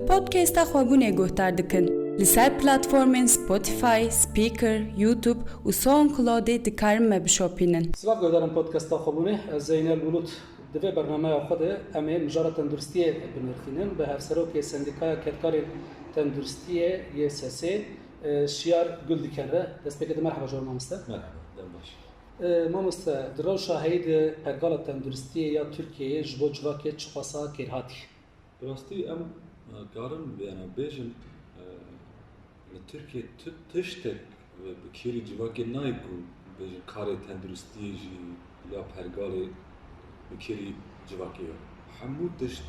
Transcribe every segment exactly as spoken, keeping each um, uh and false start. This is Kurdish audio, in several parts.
Podcasta Xwebûnê guhdar dikin. Li ser platformên Spotify, Spreaker, YouTube û SoundCloudê dikarin me bişopînin. Silav guhdarên podcasta Xwebûnê, ez Zeynel Bulut. Di vê bernameya xwe de em ê mijara tenduristiyê binirxînin. Bi hevserokê Sendîkaya Kedkarên Tenduristiyê, Y S S, e, Şiyar Gul dikin re. Destpêkê de merheba ji we mamoste. Merhaba, dem baş. E, mamoste, di rewşa heyî de pergala tenduristiyê ya Tirkiyeyê ji bo civakê çiqasa kêrhatî? Bi rastî em, e, karin bêne bêjin, e, li Tirkiye tu tiştek bi kêrî civakê nayê ku bêjin karê tenduristiyê jî ya pergalê bi kêrî civakê ye. Hemû tişt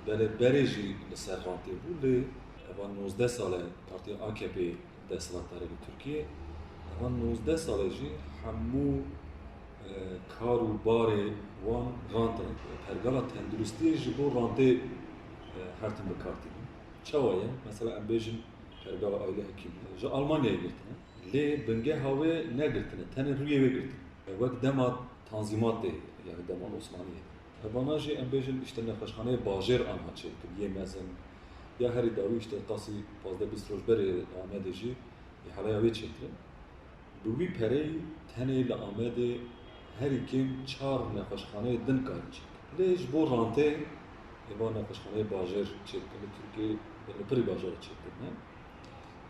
belê berê jî li ser rantê bû, lê eva nozdeh sal e partiya A K P desthilatdar e li Tirkiye. Eva nozdeh sal e jî hemû, e, kar û barê wan rant e. Pergala tenduristiyê ji bo rantê, e, her tim bi kar tînin. Çawa ye? Mesela em bêjin pergala Aile Hekîm ji Almanyayê girtine. Lê bingeha wê negirtine, tenê rûyê wê girtine. Wek dema Tanzîmatê, yani dema Osmaniyê. Hevana jî em bêjin işte nexweşxaneyê bajêr anha çêkir, yê mezin. Ya herî dawî işte qasî pazdeh bîst roj berê Amedê jî îhaleya wê çêkirin. Bi wî pereyî tenê li Amedê herî kêm çar nexweşxaneyê din karin çêkirin. Lê ji bo rantê ê van nexweşxaneyê bajêr çêdikin li Tirkiyeyê, li pirî bajara çêkirine.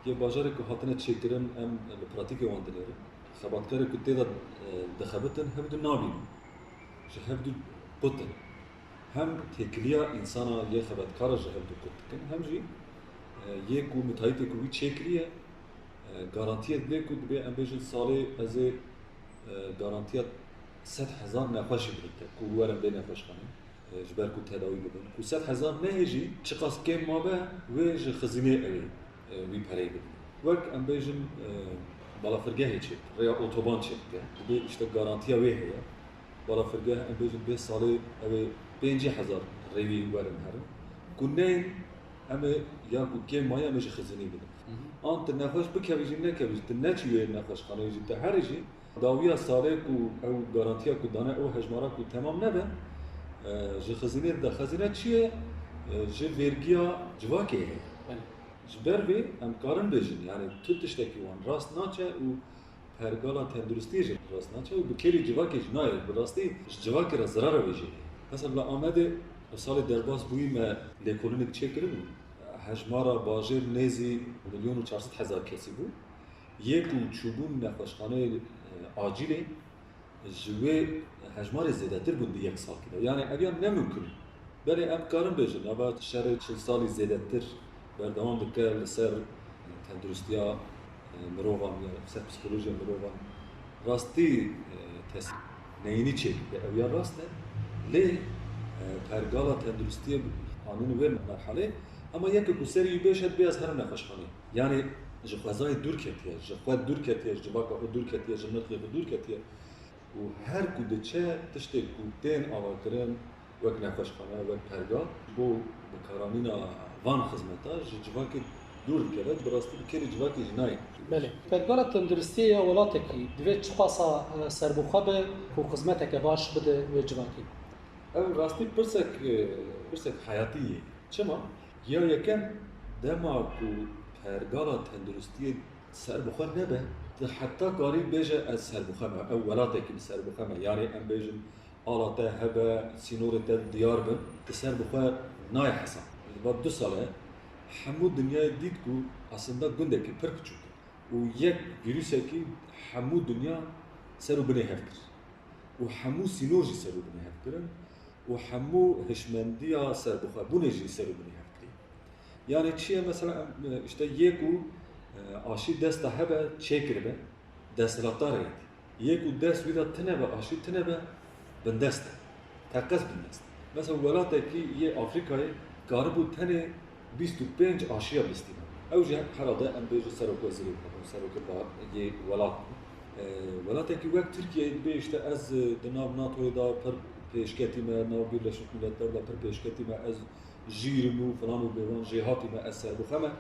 Yê bajarê ku hatine çêkirin em li pratîkê wan dinêrin. Xebatkarê ku tê de, e, dixebitin hevdu nabînin. Ji hevdu qut in. Hem têkiliya însana yê xebatkar e ji hevdu qut dikin, hem jî, e, yê ku mitayîtê ku wî çêkiriye, e, garantiyê didê ku dibê em bêjin salê ez ê, e, garantiya sed hezar nexweşî bidin te ku werin bê nexweşxanê, e, ji ber ku tedawî bibin. Ku sed hezar nehê jî çiqas kêm mabe wê ji xizînê ew ê, e, wî pereyê bidin. Wek em bêjin, e, balafirgehê çêdike, rêya otoban çêdike. Dibê işte garantiya wê heye. Balafirgeh em bêjin bê salê ew ê pêncî hezar rêwî werin herin. Ku neyên em ê ya ku kêm maye em ê ji xizînê bidin. Hı hı. An tu nexweş bikevî jî nekevî jî, tu neçî wê nexweşxaneyê jî, tu herî jî dawiya salê ku ew garantiya ku dane ew hejmara ku temam nebe, e, ji xizînê dide. Xezîne çi ye? E, ji vêrgiya civakê heye. Belê. Ji ber vê em karin bêjin, yani tu tiştekî wan rast naçe û pergala tenduristiyê jî rast naçe û bi kêrî civakê jî nayê. Bi rastî ji civakê re zirara wê jî heye. Mesela li Amedê salê derbas bûyî me lêkolînek çêkirin û hejmara bajêr nêzî milyon û çar sed hezar kesî bû. Yê ku çûbûn nexweşxaneyê, e, acîlê, ji wê hejmarê zêdetir bûn di yek salkî de. Yani ev ya ne mimkun e. Belê em karin bêjin, nava şerê çil salî zêdetir berdewam dike li ser, e, tenduristiya, e, mirovan ya li ser psîkolojiya mirovan rastî, e, tes-, neyînî çêkiriye. Ev ya rast e. Lê, e, pergala tenduristiyê anîn wê merhalê. Hema yekê ku serî wî bêş het bê ez herim nexweşxanê. Yani ji xwezayê dûr ketiye, ji xwe dûr ketiye, ji civaka xwe dûr ketiye, ji nirxê xwe dûr ketiye. Û her ku diçe tiştê ku tên avakirin wek nexweşxane, wek perga, bo bikaranîna van xizmeta ji civakê dûr dikeve, bi rastî bi kêrî civakê jî nayê. Belê. Pergala tenduristiyê ya welatekî divê çiqasa, e, serbixwe be ku xizmeteke baş bide wê civakê? Ev rastî pirsek, e, pirsek heyatî ye. Çima? Ya yekem, dema ku pergala tenduristiyê serbixwe nebe, tu heta karî bêje ez serbixwe me, ew welatekî bi serbixwe me. Yani em bêjin ala te hebe, sînorê te diyar bin, tu serbixwe nayê hesab. Li va du sale hemû dinyayê dît ku aslında gundekî pir piçûk e û yek vîrusekî hemû dinya ser û binê hev kir. Û hemû sînor jî ser û binê hev kirin û hemû hişmendiya serbixwebûnê jî ser û binê hev kirî. Yani çi ye mesela, em, e, işte yê ku, e, aşî desta hebe çêkiribe, desthilatdar e. Yê ku dest wî de tine be, aşî tine be, bindest e. Teqez bindest. Mesela welatekî yê Afrîkayê karibû tenê bîst û pênc aşiya bistîne. Ew jî herhalde em bêjin serokê wezîrê bû, serokê ba-, yê welat bû. E, welatekî wek Tirkiye bê işte ez, e, di nav NATOyê de pir pêşketî me, nav Birleşmiş Milletler de pir pêşketî me, ez jîr im û filan û bêvan jêhatî me, ez serbixwe me.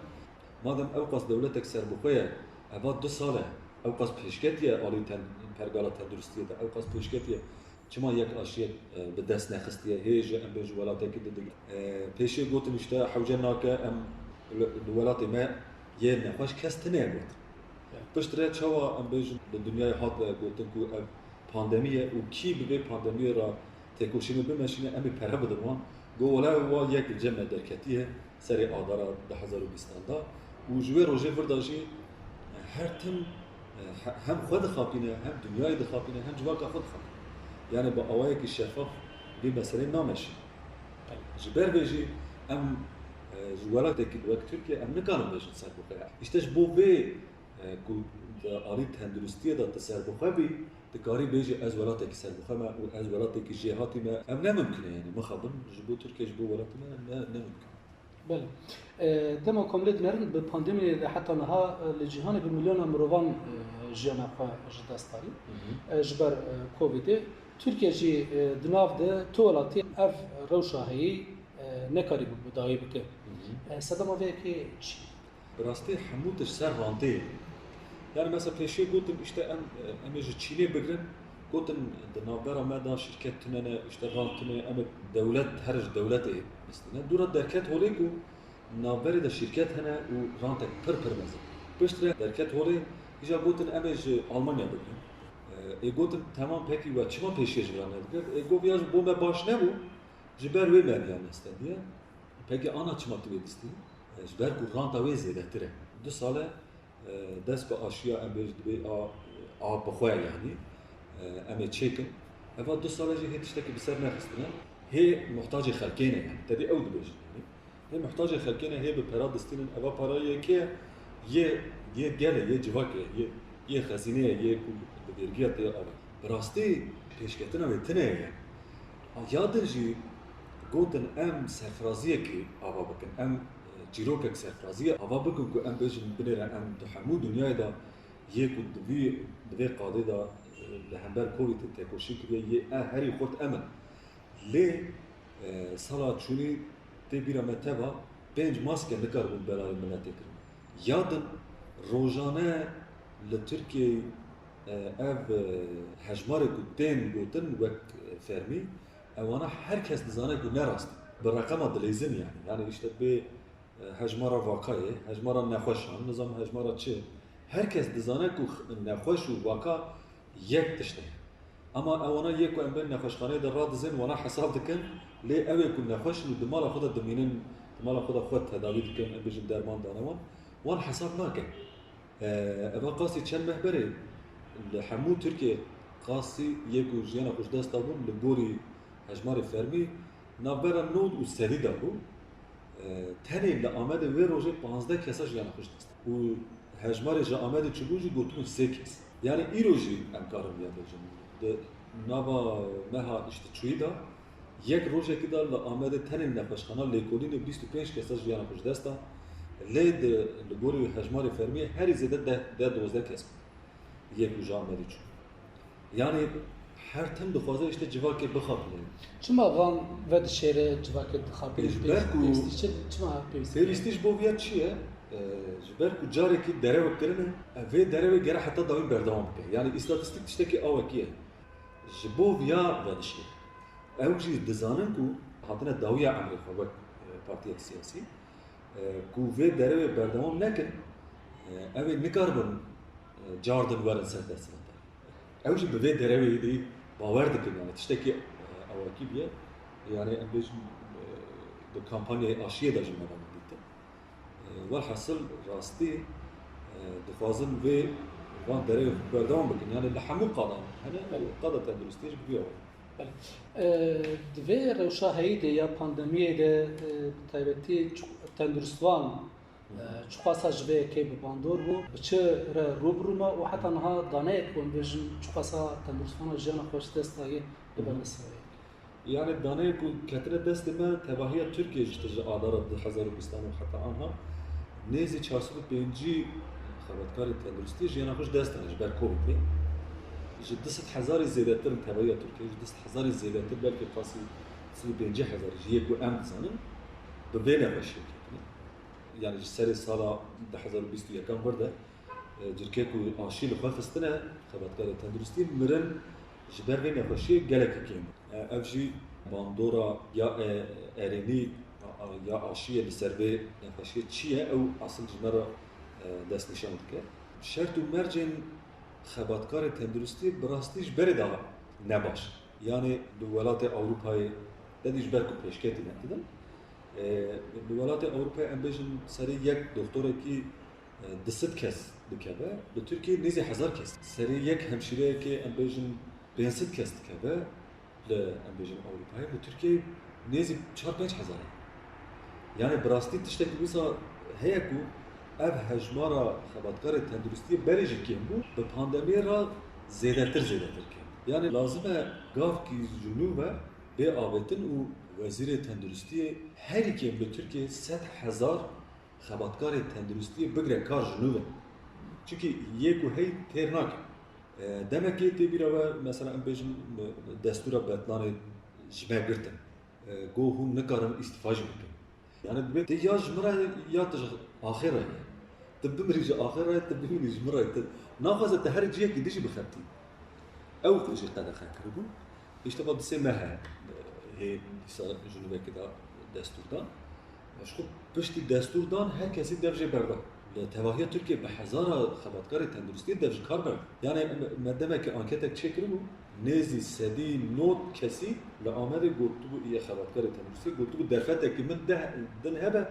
Madem ew qas dewletek serbixwe ye, eva du sal e, ew qas pêşketiye alî ten-, pergala tenduristiyê de, ew qas pêşketiye. Çima yek aşiyek, e, bi dest nexistiye, hê ji em bê ji welatekî di digre. E, pêşê gotin işte hewce nake em li, li welatê me yê nexweş kes tine got. Piştre çawa em bêjin li dinyayê hat, e, gotin ku ev pandemî ye û kî bi vê pandemiyê re têkoşînê bimeşîne, em ê pere bidin wan. Go wele wa yek li cem me derketiye. Serê Adara du hezar û bîstan da û ji wê rojê vir de jî her tim, e, he-, hem xwe dixapîne, hem dinyayê dixapîne, hem civaka xwe dixapîne. Yani bi awayekî şefaf vê meseleyê nameşîne. Ji ber vê jî em, e, ji welatekî wek Tirkiye em nikarin bêjin serbixwe. Îşte ji bo vê, e, ku di alî tenduristiyê de tu serbixwe bî, dikarî bêjî ez welatekî serbixwe me û ez welatekî jêhatî me. Ev ne mimkun e yani, mixabin ji bo Tirkiye, ji bo welatê me ne, ne mimkun. Belê. E, dema ku em lê dinerin, bi pandemiyê de heta niha, e, li cîhanê bi milyona mirovan, e, jiyana xwe ji dest dayî. Hı hı. E, ji ber, e, Covidê. Tirkiye jî, e, di nav de tu welatî ev rewşa heyî, e, nekarîbû bi dawî bike. Hı hı. E, sedema vê yekê çi? Bi rastî hemû tişt ser rantê ye. Yani mesela pêşê gotin işte em, em ê ji Çînê bigrin, gotin di navbera me de şirket tune ne, işte rant tune, em ê dewlet, her ji dewletê bistîne. Dûra derket holê ku navberê de şirket hene û rantek pir pir mezin. Piştre derket holê, îja gotin em ê ji Almanya bigrin. Ê gotin, temam, pekî we çima pêşiye ji vira nedikir? Ê got, ya ji bo me baş nebû, ji ber wê me viya nestendiye. Pekî ana çima tu wê distî? E, ji ber ku ranta wê zêdetir e. Du sal e, e, dest bi aşiya em bêjin dibê a, a bi xwe yanî, e, em ê çêkin. Eva du sal e jî hê tiştekî bi ser nexistine. Hê muhtacê xelkê ne yanî. Tedî ew dibêjin yanî. Hê muhtacê xelkê ne, hê bi pera distînin. Eva para yê kê ye? Yê, yê gelê, yê civakê, yê, yê xezîneyê, yê ku bi vergiya tê ava. Bi rastî pêşketina wê tune ye. Ya din jî gotin em serfiraziyekê ava bikin, em, e, çîrokek serfiraziyê ava bikin ku em bêjin binêre em di hemû dinyayê de yê ku di vî, di vê qadê de, e, li hember Covidê têkoşîn kiriye, yê e herî xurt em in. Lê, e, sala çûnî tê bîra me teva pênc maske nikaribûn belayê miletê kirin. Ya din rojane li Tirkiyeyê, e, ev, e, hejmarê ku tên gotin wek, e, fermî, ewana her kes dizane ku ne rast e. Bi reqema dileyzin yani. Yani işte bê, e, hejmara vakayê, hejmara nexweşan, nizam hejmara çi. Her kes dizane ku x-, nexweş û vaka yek tişt e. Ama ewana yê ku em bên nexweşxaneyê de radizên, wana hesab dikin, lê ew ê ku nexweş in û di mala xwe de dimînin, di mala xwe de xwe tedawî dikin, em bêjin derman dane wan, wan hesab nakin. E, eva qasî çend meh berê li hemû Tirkiyê qasî yê ku jiyana xwe ji dest dabûn li gorî hejmarê fermî navbera nod û sedî de bû. E, tenê li Amedê wê rojê panzdeh kesa jiyana xwe ji dest da. Û hejmarê ji Amedê çûbûn jî gotibûn sê kes. Yani îro jî em karin viya bêjin. Di nava meha işte çûyî de yek rojekî de li Amedê tenê nexweşxana lêkolînê bîst û pênc kesa jiyana xwe ji dest da. Lê di, li gorî hejmarê fermî herî zêde deh, deh dozdeh kes bûn. Yek û ji Amedê çû. Yani her tim dixwaze işte civakê bixapîne. Çima van vedişêre civakê dixapîne? Ji ber ku pêwîstî çi, çima pêwîstî? Pêwîstî ji bo viya çi ye? E, ji ber ku carekî derew kirine, e, vê derewê gere heta dawî berdewam bike. Yani îstatîstîk tiştekî awekî ye. Ji bo viya vedişêre. Ew jî dizanin ku hatine dawiya emrê xwe wek, e, partiyek siyasî, e, ku vê derewê berdewam nekin, e, ew ê nikaribin, e, cardin werin ser desthilatdar. Ew jî bi vê derewê dî bawer dikin, yani tiştekî, e, awakî bûye. Yani em bêjin, e, di kampanyayê aşiyê de jî me vana dîtin. E, welhasil rastî, e, dixwazin vê van derê berdewam bikin. Yani li hemû qadan, hene qada tenduristiyê jî bi vî awayî. Belê. E, di vê rewşa heyî de ya pandemiyê de, e, bi taybetî çi-, tenduristvan, e, çiqasa ji vê yekê bi bandor bû, bi çi re rû bi rû ma û heta niha daneyek ku em bêjin çiqasa tenduristvan jiyana xwe ji dest daye li ber desthilatê? Yani daneyê ku ketine destê me, tevahiya Tirkiyê ji, ji Adara du hezar û bîstan û heta anha nêzî çar sed û pêncî xebatkarê tenduristî jiyana xwe ji dest dane ji ber Covidê. Ji du sed hezarî zêdetir in tevahiya Tirkiyê, ji du sed hezarî zêdetir, belkî qasî sed û pêncî hezar ji yê ku em dizanin bi vê nexweşiyê ketine. Yani ji serê sala du hezar û bîst û yekan vir de, e, cirkê ku aşî li xwe xistine, xebatkarê tenduristî mirin, Ji ber vê nexweşiyê gelekî kêm bû. E, ev jî bandora ya, e, erênî, a, a, ya aşiyê li ser vê nexweşiyê çi ye, ew asil ji me re, e, destnîşan dike. Şert û mercên xebatkarê tenduristiyê bi rastî ji berê de ne baş. Yanî li welatê Ewropayê, te dî ji ber ku pêşketî ne didin. E, li welatê Ewropayê em bêjin serê yek doktorekî, e, du sed kes dikeve. Li Tirkiyê nêzî hezar kes. Serê yek hemşîreyekê em bêjin pênc sed kes dikeve. Li, em bêjin Ewropayê, li Tirkiyeyê nêzî çar pênc hezar e. Yanî bi rastî tiştekî wisa heye ku ev hejmara xebatkarê tenduristiyê berê jî kêm bû, bi pandemiyê re zêdetir zêdetir kêm. Yanî lazim e gavkî ji nû ve bê avêtin û wezîrê tenduristiyê herî kêm li Tirkiyeyê sed hezar xebatkarê tenduristiyê bigire kar ji nû ve. Çimkî yê ku hey têr nake. E, demekê tê bîra we, mesela em bêjin, e, destûra betlanê ji me girtin. E, go hûn nikarin îstifa jî bikin. Yani dibê tê ya ji min re ya tu ji axê re ye. Tu bimirî ji axê re, tu bimînî ji min re. Tu naxwaze tu her ciyekî dijî bixebitî. Ew jî qedexe kiribûn. Îşte va di sê meh e, hê dîsa ji nû vekê de destûr dan. Ji xwe piştî destûr dan her kesî dev jê berda. Li tevahiya Tirkiye bi hezara xebatkarê tenduristiyê dev ji kar berda. Yani me, me demekî anketek çêkiribû, nêzî sedî nod kesî li Amedê gotibû, yê xebatkarê tenduristiyê gotibû, derfetekî min deh din hebe,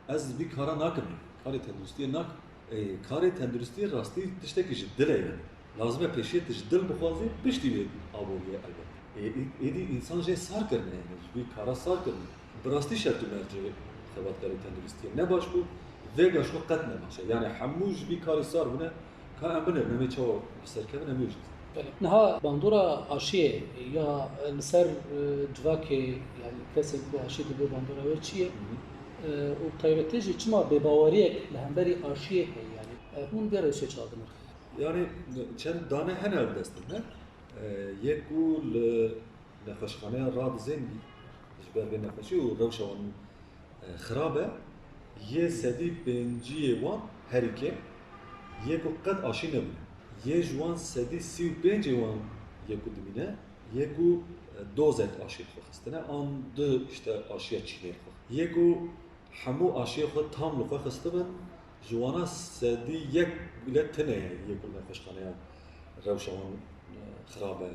ez vî kara nakim, karê tenduristiyê nakim. Ê, karê tenduristiyê rastî tiştekî ji dil e yani. Lazim e pêşiyê tu ji dil bixwazî, piştî wê aboriyê elbet. Ê, ê, êdî însan jê sar kirine yani, ji vî kara sar kirine. Bi rastî şert û mercê xebatkarê tenduristiyê ne baş bû, vêga ji xwe qet ne baş e. Yani hemû ji vî karê sar bûne, ka em binêrin, em ê çawa bi ser kevin, em ê jî. Belê. Niha bandora aşiyê ya li ser, e, civakê, yani kesê ku aşî dibe bandora wê çi ye? Hı hı. E, û taybetî jî çima bêbaweriyek li hemberî aşiyê heye yani? E, hûn vê rewşê çawa dinirxin? Yani çend dane hene li dest min, ne? E, yek ku li nexweşxaneya radizên ji ber vê nexweşî û rewşa wan, e, xirab e. Yê sedî pêncî yê wan herî kêm, yê ku qet aşî nebûne. Yê ji wan sedî sî û pêncê wan yê ku dimîne, yê ku, e, dozek aşî li xwe xistine, an du işte aşiya çînê li xwe. Yê ku hemû aşiyê xwe tam li xwe xistibin, ji wana sedî yek bile tune ye, yê ku nexweşxaneya rewşa wan, e, xirab e.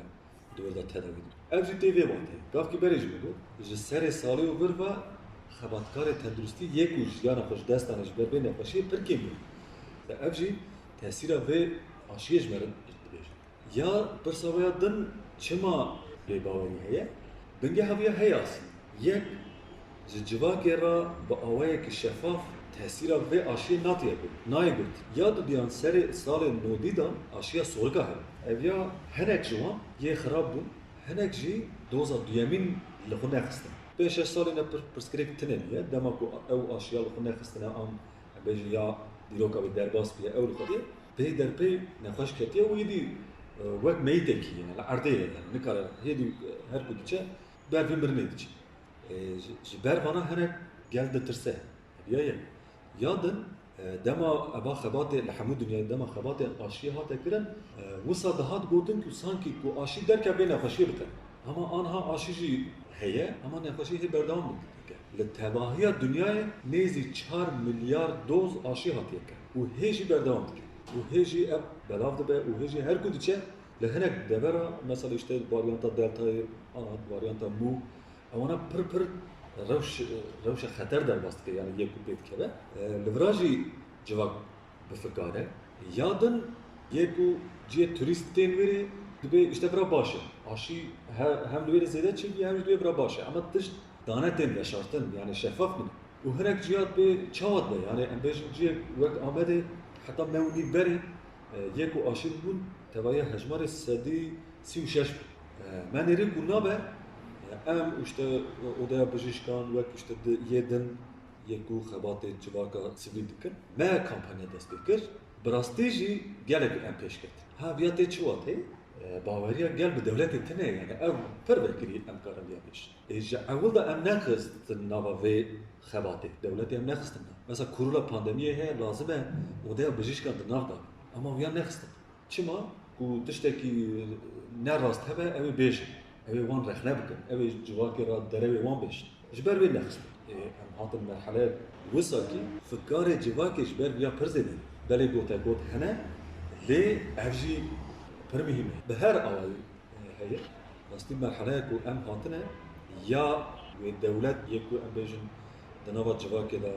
Di wir de tedawî dibin. Ev jî tê vê watê. Gavkî berê jî min got, ji serê salê û vir ve xebatkarê tenduristî yê ku jiyana xwe ji dest dane ji ber vê nexweşiyê pir kêm bû. Ev jî tesîra vê aşiyê ji me re dibêje. Ya pirsa wê ya din çima bêbawerî heye? Bingeha vê ya heye aslında. Yek, ji civakê re bi awayekî şefaf tesîra vê aşiyê natiye got, nayê got. Ya duduyan serê salên nodî de aşiya sorika hebû. Ev ya hinek ji wan yê xirab bûn, hinek jî doza duyemîn li xwe nexistin. Pênc şeş salên e pir-, pirsgirêk tune bûye. Dema ku ew aşiya li xwe nexistine an, em bêjin ya dîroka wê derbas bûye, ew li xwe diye. Pey derpey nexweş ketiye û êdî, e, wek meyitekî ye, li erdê ye, yani nikare hêdî, e, her ku diçe, ber vê mirinê diçe. E, ji, ji ber vana hinek gel ditirse. Hediya ye. Ya din, e, dema eva xebatê li hemû dinyayê dema xebatê aşiyê hate kirin, e, wisa dihat gotin ku sankî ku aşî derkeve nexweşiyê bikeve. Ama anha aşî jî heye, ama nexweşî hê berdewam dike. Li tevahiya dinyayê nêzî çar milyar doz aşî hatiye kirin. Û hê jî berdewam dike. Û hê jî ev belav dibe û hê jî her ku diçe li hinek devera, mesela işte varyanta Deltayê, anha varyanta Mu, ewana pir pir rewş, rewşa xeter derbas dike, yani yê ku pê dikeve. E, li vira jî civak bi fikar e. Ya din yê ku cihê turîst tên wêrê dibê işte vira baş e. Aşî he-, hem li wêrê zêde çêbûye hem jî dibê vira baş e. Ama tişt dane tên veşartin, yani şefaf bûne. Û hinek ciya dibê çawa dibe, yani em bêjin cihê wek Amedê heta me û nîv berê, e, yê ku aşî bûn, tevahiya hejmarê sedî sî û şeş bû. E, me nêrîn ku nabe, e, em işte odeya bijîşkan wek işte di, yê din, yê ku xebatê civaka sivîl dikin. Me kampanya dest pê kir. Bi rastî jî gelek em pêş ketin. Ha, viya tê çi watê? E, baweriya gel bi dewletê tune ye, yani ev pir vekirî em karin viya bêjin. Ê, ji ewil de em nexistin nava vê xebatê. Dewletê em nexistin da. Mesela kurula pandemiyê heye, lazim e odeya bijîşkan di nav da. Ama viya nexistin. Çima? ku tiştekî ne rast hebe, ew ê bêjin. Ew ê wan rexne bikin. Ew ê civakê re derewê wan bêjin. Ji ber wê nexistin. Ê, em hatin merheleyek wisa kî fikarê civakê ji ber viya pir zêde. Belê gotekgot hene, lê ev jî pir muhîm e. Bi her awayî, e, heye. Rastî merheleya ku em hatine, ya wê dewlet yê ku em bêjin di nava civakê de,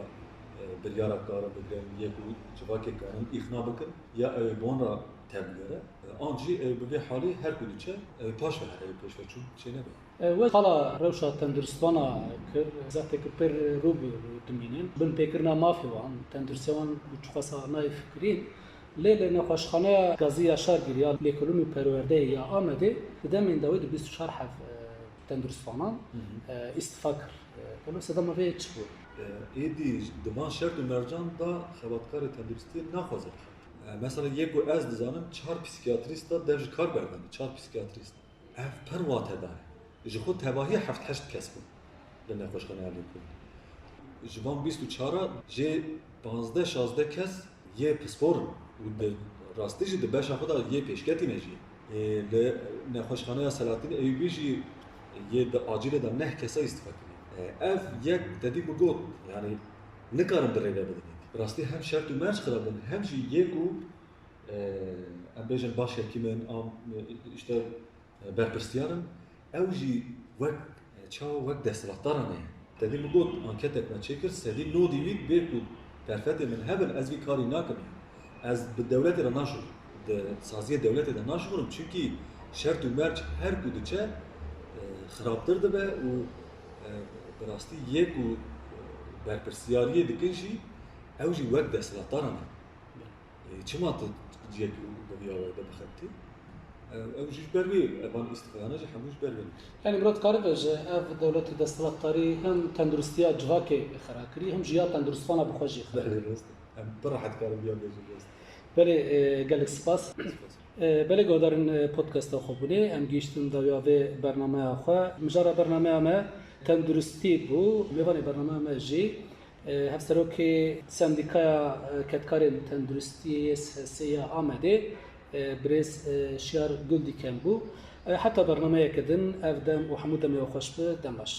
e, biryara karin bigrin, yê ku civakê karin îxna bikin, ya ew ê bi wan re tevbigere. E, an jî ew bi vê halî her ku diçe, ew ê paş ve here, ew ê pêş ve çûn çê nebe. E, we qala rewşa tenduristana kir, zextê ku pir rû bi rû dimînin. Binpêkirina mafê wan, tenduristiya wan û çiqasa nayê fikirîn. Lê li nexweşxaneya Gazî Yaşar Gil ya Lêkolîn û Perwerdeyê ya Amedê di demên dawî de bîst û çar heb, e, tenduristvanan, Hı hı. e, îstifa kir. E, Polo sedema vê çi bû? E, êdî di van şert û mercan de xebatkarê tenduristiyê naxwaze bixebite. E, mesela yê ku ez dizanim çar psîkiyatrîst de dev ji kar berdane, çar psîkiyatrîst. Ev pir watedar e. Ji xwe tevahî heft heşt kes bûn li nexweşxaneya Lêkolîn. Ji van bîst û çar a jê panzdeh şazdeh kes yê pispor in û di rastî jî di beşa xwe de yê pêşketî ne jî. Ê, li nexweşxaneya Selahattin Eyûbî jî yê di acîlê de neh kesa îstifa kiriye. Ê, ev yek te dî min got, yanî nikarin bi rê ve bidin. Rastî hem şert û merc xirab in, hem jî yê ku, ê, em bêjin başhekîm in, am, işte, berpirsiyar in, ew jî wek, çawa wek desthilatdaran e. Te dî min got, anketek me çêkir, sedî nodî wî bê ku derfetê min hebin, ez vî karî nakim. Ez bi dewletê re naşûrim. Di saziyê dewletê de naşûrim, çunkî şert û merc her ku diçe, e, xirabtir dibe û, e, bi rastî yê ku, e, berpirsiyariyê dikin jî, ew jî wek desthilatdaran e. E, çima tu cihekî bi vî awayî de bixebitî? E, ew jî ji ber wê, evan îstifayane jî hemû ji ber wê ne. Yanî Murat, karî bêje, ev dewlet û desthilatdarî hem tenduristiya civakê xera kirî, hem jî ya tenduristana bi xwe jî xera kirî. Belê, rast e. Em pir rehet karin vîya bêjin, rast. Belê, e, gelek spas. Spas. E, belê guhdarên, e, podcasta xwe bûnê, em gihîştin dawiya vê bernameya xwe. Mijara bernameya me tenduristî bû. Mêvanê bernameya me jî, e, Hevserokê Sendîkaya, e, Kedkarên Tenduristiyê S H S ya Amedê, e, birêz, e, Şiyar Guldiken bû. E, heta bernameyeke din ev dem û hemû demê we xweş bi, dem baş.